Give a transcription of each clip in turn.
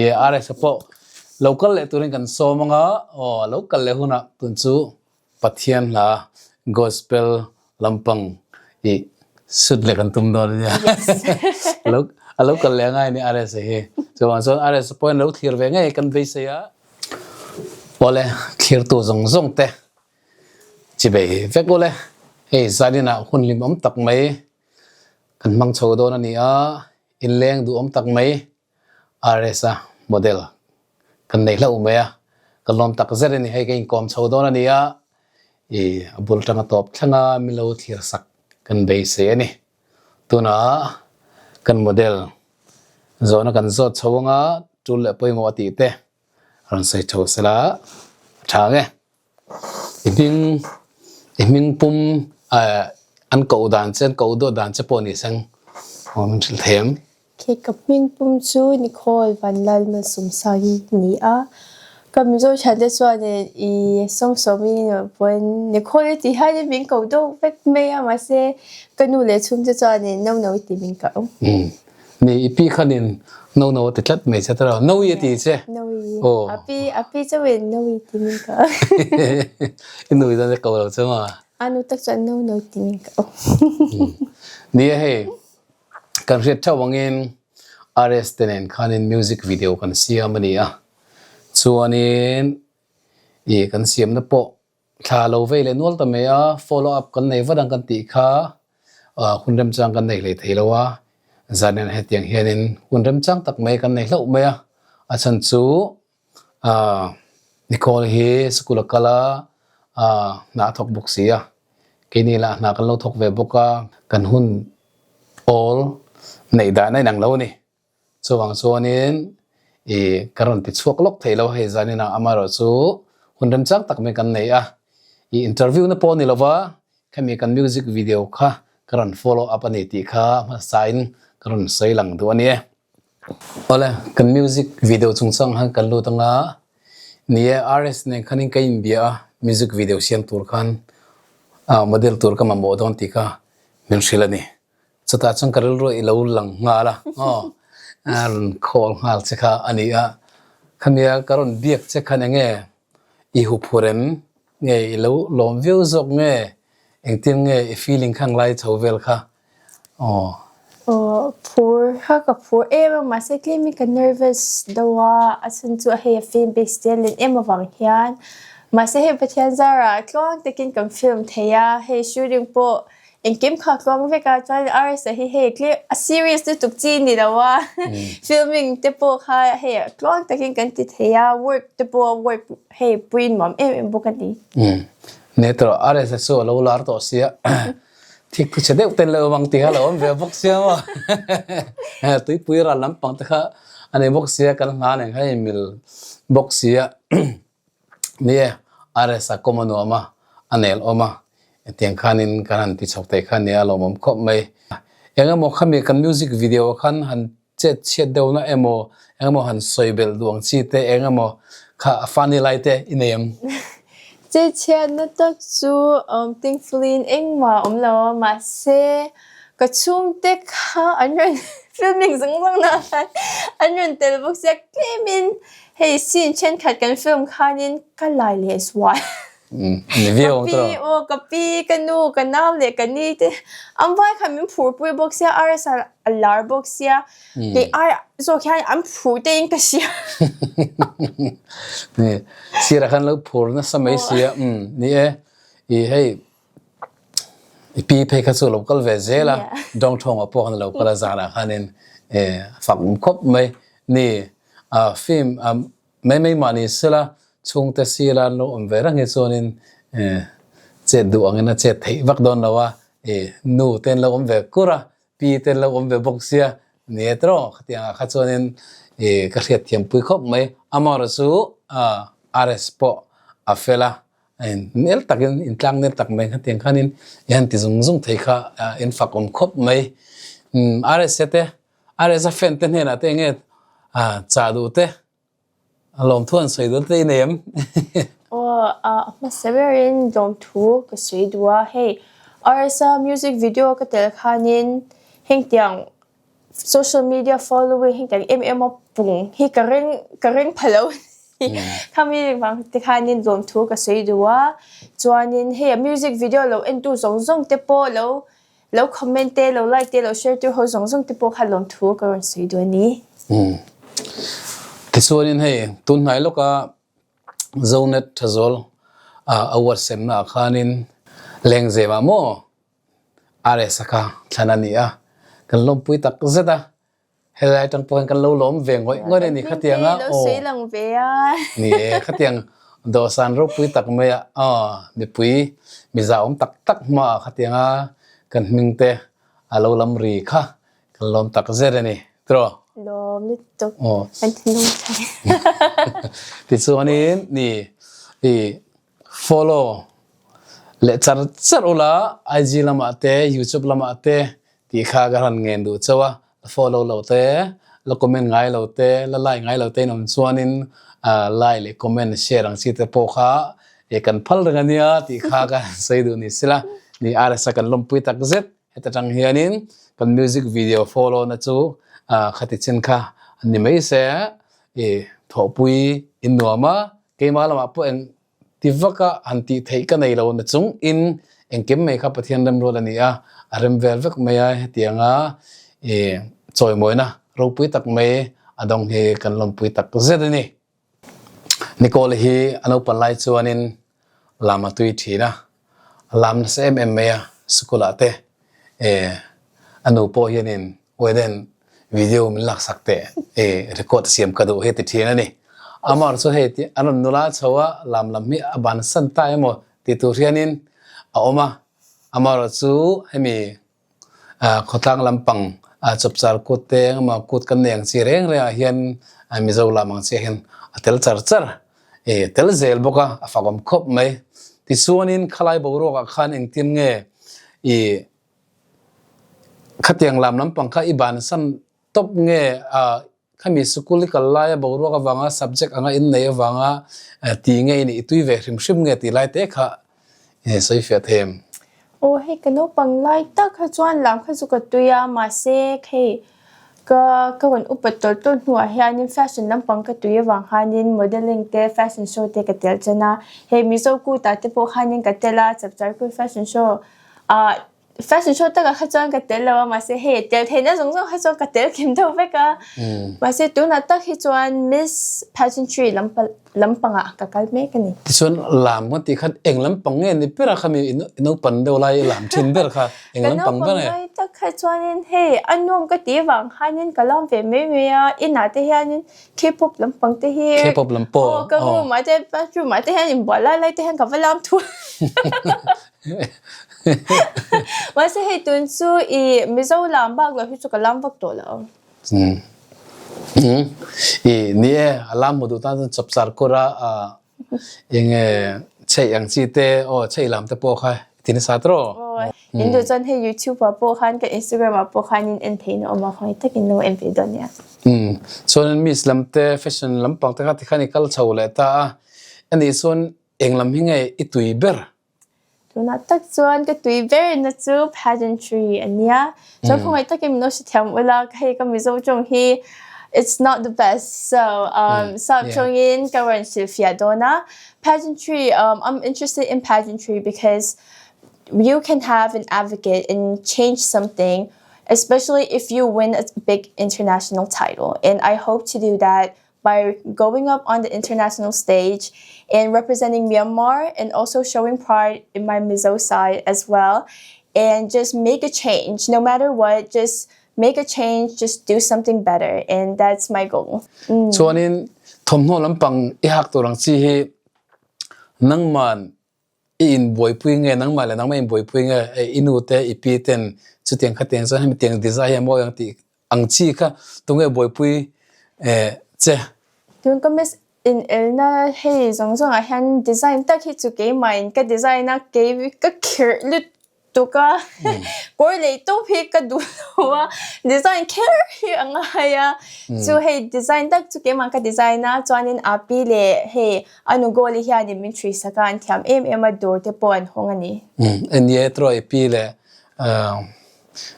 Ni e, RS pawh lo kal leh turin kan sawm anga, aw lo kal leh hunah tun chu Pathian hla gospel lampang i sut leh kan tum dawn ania. Lo a lo kal leh angai a ni RS hi. Chuvang chuan RS pawhin lo thlir ve ngei kan beisei a. Awle thlirtu zawng zawng te chi bei vek ule. Hei zaninah hun hlimawm tak mai kan hmang chho dawn a ni a, inleng duhawm tak mai RS-a model kan nei hlauh mai a, ka lawm tak zet a ni. Hei ka inkawm chho dawn a ni a, ih a bul tanga tawp thleng a milo thlir sak kan beisei a ni. Tunah kan model zawhna kan zawt chho anga tul leh pawimawh a tih te rawn sawi chho sela a tha ang e. I hming i hming pum eh an koh dan che an koh dawt dan che pawh ni seng aw min hrilh thei ang. Khi ka hming pum chu Nicole Vanlalmalsawmsangi a ni a, ka Mizo thiante chuanin i Sawmsawmi emaw pawhin Nicole i tih hian min ko deuh vek mai a mahse ka nu leh chhungte chuanin no no i tih min ko. Umm ni i pi khanin no no a ti tlat mai che tawrh a, no i a ti che. No i a pi a pi chauhin no i tih min ko. I nu i chuan a ko lo che maw? A nu tak chuan no no tih min ko. Ni a hei. Kan hriat theuh angin RS te nen khanin music video kan siam a ni a, chuanin ih kan siamna pawh thla lo vei leh nual ta mai a, follow up kan nei vat ang kan tih kha ah hun remchang kan nei hlei thei lo a, zanin hetiang hianin hun remchang tak mai kan nei hlauh mai a, a chhan chu ah Nicole hi school a kal a, ah hna a thawk bawk si a, keini lah hna kan lo thawk ve bawk a, kan hun awl neih dan a inang lo a ni. Chuvang chuanin ih ka rawn ti chhuak lawk thei lo hei zanin ah amaherawhchu hun remchang tak mai kan nei a, ih interview na pawh a ni lo va, khami kan music video kha ka rawn follow up a ni tih kha hmasain ka rawn sawi lang duh a ni e. Awle, kan music video chungchang han kan lut anga, ni e RS nen khanin ka inbia a, music video siam tur khan ah model tur ka mamawh dawn tih kha min hrilh a ni. Chutah chuan ka rilru i lo lang nghal a, aw a rawn call nghal che kha a ni a, khania ka rawn biak che khan enge i huphurh em nge i lo lawm viau zawk nge engtin nge i feeling kha ang lai chho vel kha Aw. Aw phur kha ka phur em a mahse tlem in ka nervous deuh a a chhan chu hei a film base te len em avang hian mahse hei Pathian zarah tluang takin kan film thei a hei shooting pawh engkim kha tluang vek a chuan RS ah hi hei tlem a serious lutuk chi ni lo a filming te pawh kha hei tluang takin kan ti thei a work te pawh work hei pui nuam em em bawk a ni. Umm ni tawh RS a chu a lo lar tawh sia. Thik thu chhe deuh ten lo awm ang tih kha lo awm ve bawk sia maw. Tuipui ral lampang te kha a ni bawk sia kan hla nen khan in mil bawk sia. Ni e, RS a kawm a nuam a, a nel awm a, hetiang khanin kan han ti chho thei kha nia a lawmawm khawp mai. Eng emaw khami kan music video ah khan han chet chhiat deuhna emaw eng emaw han sawi belh duh ang chi te eng emaw kha a funny lai te i nei ang. Chet chhiatna tak chu thankfully in engmah a awm lo a mahse ka chhungte kha an rawn filming zawng zawng na khan an rawn tel bawk sia tlemin hei scene thenkhat kan film khanin ka lai leh zual. Ni viau ang Ka pi aw ka pi ka nu ka nau leh ka ni te an vai khan min phur pui bawk sia RS a a lar bawk sia kei ai zawk hian an phur te in ka hria. Ni sirah khan lo phur nasa mai sia umm ni e i hei i pi phei kha chu lo kal ve zel a dawngthawngah pawh khan a lo kal a zanah khanin e fak awm khawp mai ni a film a Mai mai mah ni sela, chhungte sila an lo awm ve reng hi chuanin chet duh angin a chet theih vak dawn lo a, nu te an lo awm ve kur a, pi te an lo awm ve bawk sia, ni e tiraw khatiang ah kha chuanin ka hriatthiam pui khawp mai. Amaherawh chu RS pawh a fel a, nel takin intlang nel tak mai khatiang khanin i han ti zung zung thei kha in fak awm khawp mai. RS te RS a fan te hnenah te enge chah duh te A lawmthu an sawi dawn tlei nei em? Aw, a hmasa berin lawmthu ka sawi duh a, hei RSa music video ka tel khanin hengtiang social media following hi kan em em a pung hi ka ring ka ring pha lo khami vang te khanin lawmthu ka sawi duh a chuanin hei a music video lo entu zawng zawng te pawh lo lo comment te lo like te lo share tu ho zawng zawng te pawh kha lawmthu ka rawn sawi duh a ni. Tichuanin hei tunhnai lawka Zonet Thazawl award semna ah khanin Lengzem ah maw RS a kha thlan a ni a, kan lawmpui tak zet a, helai atang pawh hian kan lo lawm ve ngawih ngawih a ni khatiang a, aw ni e khatiang dawhsan ropui tak mai a aw mipui miza awm tak tak hmaah khatiang a kan hming te a lo lam ri kha kan lawm tak zet a ni tiraw. Lawm lutuk kan thinlung thei. Tichuanin ni i Follow leh char char ula IG lamah te YouTube lamah te tih kha ka han ngen duh chauh a, la follow lo te, la comment ngai lo te, la like ngai lo te in awm chuanin like leh comment share ang chi te pawh kha kan phal reng ania tih kha ka han sawi duh ni sela ni RSa kan lawmpui tak zet heta tang hianin kan music video follow na chu khati chin kha an ni mai se i thawhpui in nuam a. Keimah lamah pawh eng ti vaka han tih theih ka nei lo na chung in engkim mai kha Pathian remruat a ni a, a rem vel vek mai a, hetianga i chawimawina ropui tak mai a dawng hi kan lawmpui tak zet a ni. Nicole hi a naupan lai chuanin lam a tui thin a, a lam nasa em em mai a, sikulah te a nu pawh hianin Wedding video min laksak teh i record siam ka duh hi ti thin a ni. Amar chu hei ti an rawn nula chho a, lam lam hi a bansan ta emaw ti tur hianin a awm a. Amarawh chu hemi khawtlang lampang chawpchar kut te engemaw kut kan nei ang chi reng rengah hian Mizo lam ang chiah hian a tel char char i tel zel bawk a, a fakawm khawp mai. Tichuanin khalai boruakah khan engtin nge i Khatiang lam lampang kha i bansan tawp nge a khami sikul i kal laia boruak avanga subject anga innei avanga ti nge i nih i tui ve hrim hrim nge tih lai te kha sawi fiah thei em? Aw hei ka naupang lai tak kha chuan lam kha chu ka tui a mahse hei ka ka rawn upat tawlh tawlh hnuah hianin fashion lampang ka tui avang khanin modelling te fashion show te ka tel chen a hei Mizo kutah te pawh khanin ka tel a chapchar kut fashion show Ah fashion show takah kha chuan ka tel lo a mahse hei tel theihna zawng zawng kha chuan ka tel kim deuh vek a mahse tunah tak hi chuan Miss Pageantry lampangah ka kal mek a ni. Tichuan lam kan tih khan eng lampang nge ni ber a khami i naupan deuh lai i lam thin ber kha eng lampang ber nge? Ka naupang lai tak kha chuanin hei a nuam ka tih vang khanin ka lam ve mai mai a inah te hianin K-pop lampang te hi K-pop lam pawh aw ka room ah te bathroom ah te hian inbual lai lai te hian ka va lam thul. Mahse hei tun chu i Mizo lam bak loh hi chu ka lam vak tawh lo. I ni e, a lam hmu duh tan chuan chawpchar kur a enge chheih ang chi te aw chheih lam te pawh kha i ti nasa tawh. Aw, in duh chuan hei YouTube ah pawh khan ka Instagram ah pawh khan in en theihna awm a, khawngaih takin lo en ve dawn nia. Chuan Miss lam te fashion lampang te kha tikhan i kal chho leh ta a, anih chuan eng lam hi nge i tui ber? Tunah tak chuan ka tui ber na chu pageantry a nia. Chuan khawngaih takin min lo hrethiam ula hei ka Mizo tawng hi it's not the best so um sap tawngin ka rawn hrilhfiah dawn a. Pageantry um I'm interested in pageantry because you can have an advocate and change something especially if you win a big international title and I hope to do that by going up on the international stage and representing Myanmar and also showing pride in my Mizo side as well and just make a change no matter what just make a change just do something better and that's my goal. Chuanin thawmhnaw lampang i hak tur ang chi hi nangman i inbuaipui nge nangmah leh nangmah inbuaipui nge i nu te i pi ten chutiang khatiang chuan hemi tiang design hi a mawi ang tih ang chi kha tunge buaipui che. Tun ka miss inelna hei zawng zawngah hian design tak hi chu keimahin ka design a kei ka khirh lutuk a kawr lei tawp hi ka duh lo a design kher hi a ngai a chu hei design tak chu keimah ka design a chuanin a pi leh hei a nu goal hianin min hrui sak a an thiam em em a dawr te pawh an hawng a ni. Nia trawh i pi leh.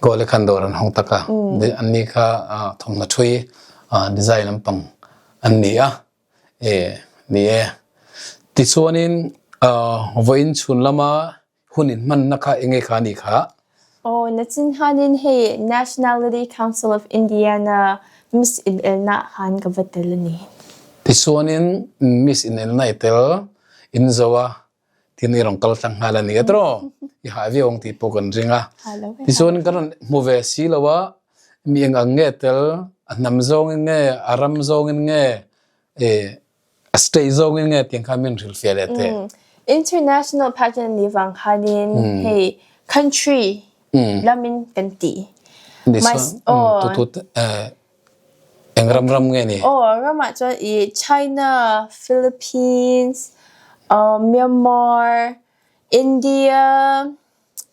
Gole khan dawr an hawng tak a. Anni kha thawmhnaw thui design lampang an ni a. E ni e. Tichuanin vawiin chhun lama hun in hmanna kha enge kha a nih kha? Aw, nachin khanin hei Nationality Council of Indiana Miss inelna khan ka va tel a ni. Tichuanin Miss inelna i tel in zo a, tin i rawn kal tlang nghal a ni a tiraw? I hah viau ang tih pawh kan ring a. Tichuan kan rawn hmu ve si lo a, mi eng ang nge tel, a hnam zawngin nge, a ram zawngin nge, e a state zawngin nge tiang khan min hrilhfiah leh teh. International pageant ni vang khanin hei country lamin kan ti. Ni chuan tu tu eng ram ram nge ni? Aw ramah chuan i China, Philippines, Myanmar, India,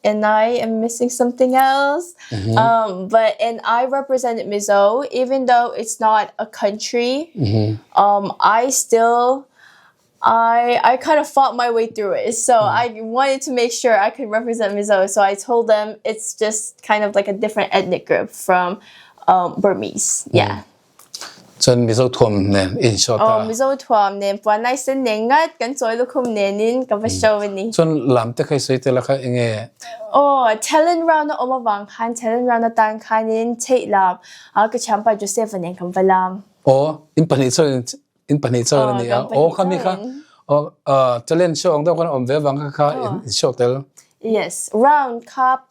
and I am missing something else. Mm-hmm. Um, but and I represented Mizo, even though it's not a country. Mm-hmm. Um, I still I I kind of fought my way through it. So mm. I wanted to make sure I could represent Mizo. So I told them it's just kind of like a different ethnic group from um, Burmese. Mm. Yeah. Chuan Mizo thuam nen in show ta. Aw, Mizo thuam nen puan lai sen nen ngat kan chawi lukhum nenin ka va show a ni. Chuan lam te kha i sawi tel a kha enge? Aw, talent round a awm avang khan talent round atan khanin theih lam a ka thianpa Joseph-a nen kan va lam. Aw, in pahnih chuan in pahnih chuan a ni a. Aw, khami kha aw talent show ang deuh khan awm ve avang kha kha in show tel. Yes, round kha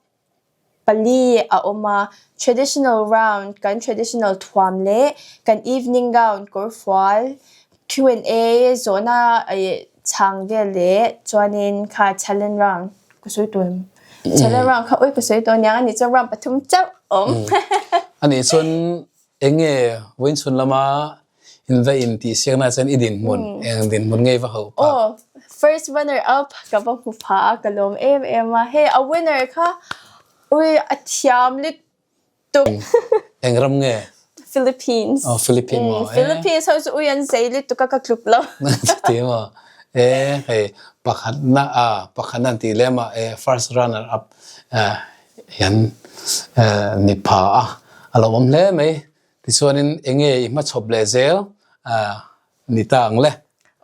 pali a awm a, traditional round kan traditional thuam leh kan evening gown kawrfual Q and A zawhna ih chhang vel leh chuanin kha challenge round ka sawi tawh em? Challenge round kha ui ka sawi tawh aniang anih chuan round pathum chauh a awm. Anih chuan Eng nge vawiinchhun lama in va in tih siakna chuan i dinhmun eng dinhmun nge i va hauh phak? Aw, first runner up ka va hmu phah a, ka lawm em em a. Hei a winner kha ui a thiam lutuk. Eng ram nge? Philippines. Aw Philippines maw? Philippines ho chu ui an zei lutuk a ka tluk lo. Chuti maw? E hei pakhatna a pakhatna an tih lem a e first runner up hian ni pha a, a lo awm hle mai. Tichuanin eng nge i hmachhawp leh zel ni ta ang le?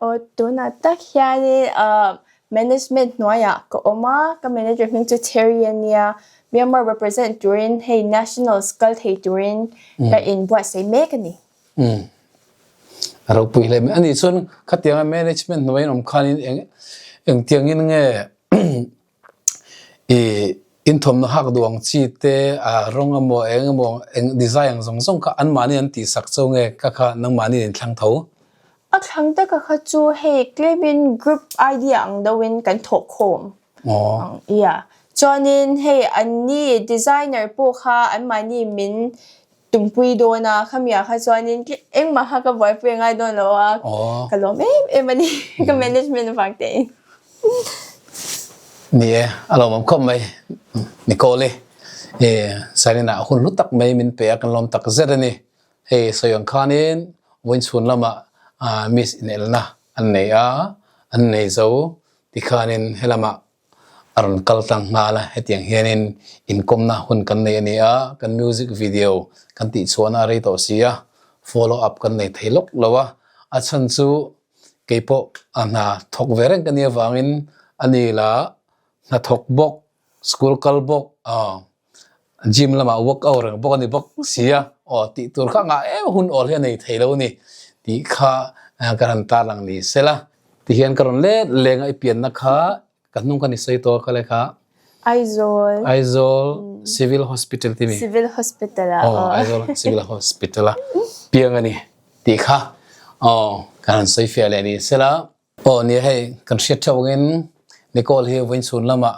Aw, tunah tak hianin management hnuaiah ka awm a, ka manager hming chu Cherry a nia. Myanmar represent turin hei nationals kal thei turin ka inbuatsaih mek a ni. A ropui hle mai. Ani chuan khatianga management hnuaiin awm khanin eng engtiangin nge I inthawmhnaw hak duh ang chi te, a rawng emaw eng emaw eng design ang zawng zawng kha anmahni an tihsak cho nge ka kha nangmahni in thlang tho? A thlang taka kha chu hei tlemin group idea ang deuhin kan thawh khawm ang ia. Chuanin hei anni designer pawh kha anmahni min Tumpui dawn a, khamiah kha chuanin engmah kha ka buaipui a ngai dawn lo a, ka lawm em em a ni, ka management avang te in. Ni e, a lawmawm khawp mai Nicole i Sarinah hun hlu tak mai min pe a, kan lawm tak zet a ni. Hei sawi ang khanin vawiin chhun lamah Miss inelna an nei a, an nei zo tikhanin helamah a rawn kal tlang nghal a, hetiang hianin inkawmna hun kan nei a ni a, kan music video kan tihchhuahna a rei tawh si a, follow up kan nei thei lawk lo a, a chhan chu keipawh a hna thawk ve reng ka nih avangin a ni la hna thawk bawk, school kal bawk, aw gym lamah work out reng bawk a ni bawk si a, aw tih tur kha ngah em hun awl hi a nei thei lo a ni tih kha ka han tarlang ni sela. Tihian ka rawn let leng a i pianna kha ka hnung kha ni sawi tawh ka le kha. Aizawl. Aizawl Civil Hospital ti mi. Civil Hospital a. Aw Aizawl Civil Hospital a piang a ni tih kha aw ka han sawi fiah leh ni sela. Aw nia hei kan hriat theuh angin Nicole hi vawiin chhun lamah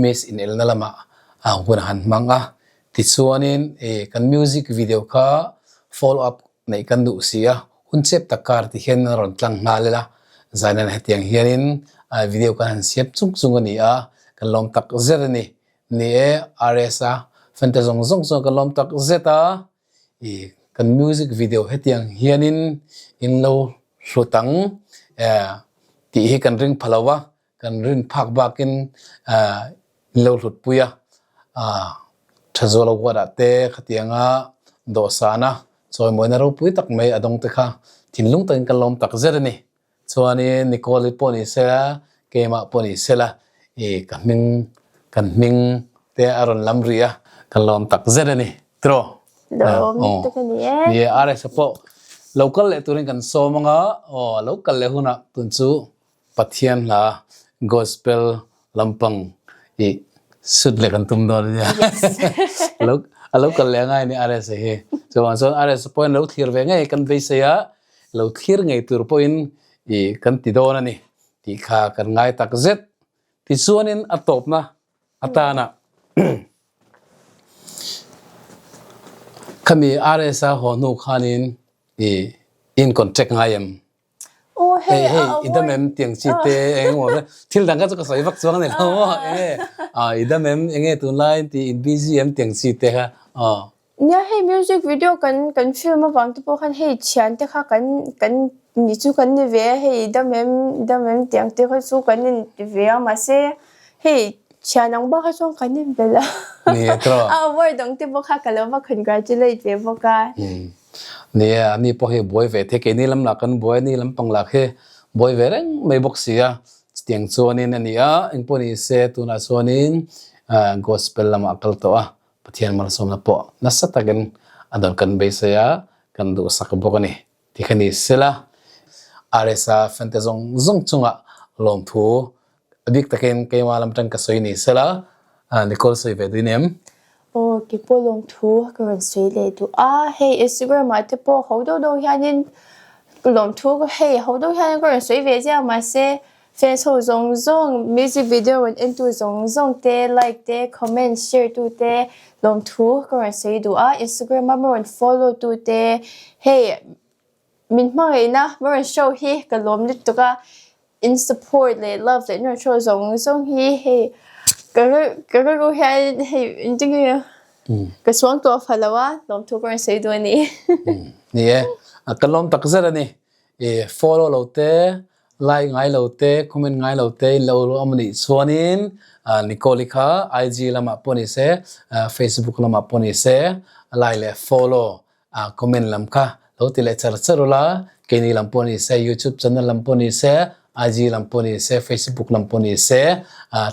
Miss inelna lamah hun a han hmang a, tichuanin kan music video kha follow up neih kan duh si a, hun chep tak kar ti hian a rawn tlang nghal ila, zainan hetiang hianin video kan han siam chung chung a ni a, kan lawm tak zet a ni. Ni e, RS-a fan te zawng zawng chuan kan lawm tak zet a, i kan music video hetiang hianin in lo hlut ang tih hi kan ring pha lo va, kan rin phak bakin in lo hlutpui a. Thazual Award ah te khatianga dawhsana chawimawina ropui tak mai a dawng te kha thinlung takin kan lawm tak zet a ni. Chuanin Nicole-i pawh ni sela, keimah pawh ni sela i ka hming kan hming te a rawn lam rih a, kan lawm tak zet a ni. Tiraw? Lawm tak a ni e. Ni e, RS-a pawh lo kal leh turin kan sawm anga, aw a lo kal leh hunah tun chu Pathian hla gospel lampang i sut leh kan tum dawn a nia. Lo a lo kal leh angai a ni RS-a hi. Chuvang chuan RS-a pawhin lo thlir ve ngei kan beisei a, lo thlir ngei tur pawhin i kan ti dawn a ni tih kha kan ngai tak zet. Tichuanin a tawpna atana khami RS-a haw hnu khanin i in contact ngai em? Aw hei Hei hei i dam em tiang chi te eng emaw te thil dang kha chu ka sawi vak chuang a ni lo maw enge ah i dam em enge tunlai tih in busy em tiang chi te kha aw. Nia hei music video kan kan film avang te pawh khan hei thian te kha kan kan ni chu kan ni ve a hei i dam em i dam em tiang te kha chu kan inti ve a mahse hei thian ang bak kha chuan kan inbelh a Ni e tawh. A award dang te pawh kha ka lo va congratulate ve bawk a. Nia ani pawh hi buai ve thei keini lam lah kan buai ani lampang lah khi buai ve reng mai bawk si a chutiang chuanin a ni a engpawh ni se tunah chuanin gospel lamah a kal tawh a Pathian malsawmna pawh nasa takin a dawn kan beisei a, kan duhsak bawk a ni tih kha ni sela. RSA fante zawng zawng chungah lawmthu a bik takin keimah lam atang ka sawi ni sela, Nicole sawi ve duin em? Aw, kei pawh lawmthu ka rawn sawi leh duh a, hei Instagram ah te pawh ho deuh deuh hianin lawmthu hei ho deuh hianin ka rawn sawi ve ziah mahse Fans ho zawng zawng, music video rawn entu zawng zawng te, like te, comment, share tu te lawmthu ka rawn sawi duh a, Instagram a ma rawn follow tu te hei min hmangaihna ma rawn show hi ka lawm lutuk a, in support leh love leh na rawn show zawng zawng hi hei ka ka rilru hian hei engtin nge ka suang tawh fa lo a lawmthu ka rawn sawi duh a ni. Ni e, ka lawm tak zet a ni. I follow lo te Like ngai lo te, comment ngai lo te in lo awm anih chuanin Nicole-i kha IG lamah pawh ni se, Facebook lamah pawh ni se like leh follow, comment lam kha lo ti leh char char ula, keini lam pawh ni se, YouTube channel lam pawh ni se, IG lam pawh ni se, Facebook lam pawh ni se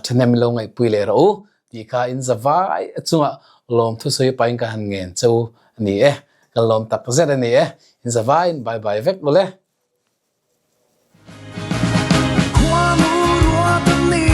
thahnem lo ngaihpui leh rawh u tih kha in za vai chungah lawmthu sawi pahin ka han ngen che u a ni e, kan lawm tak zet a ni e, in za vaiin bye bye vek ule. Khuanu ruat an ni.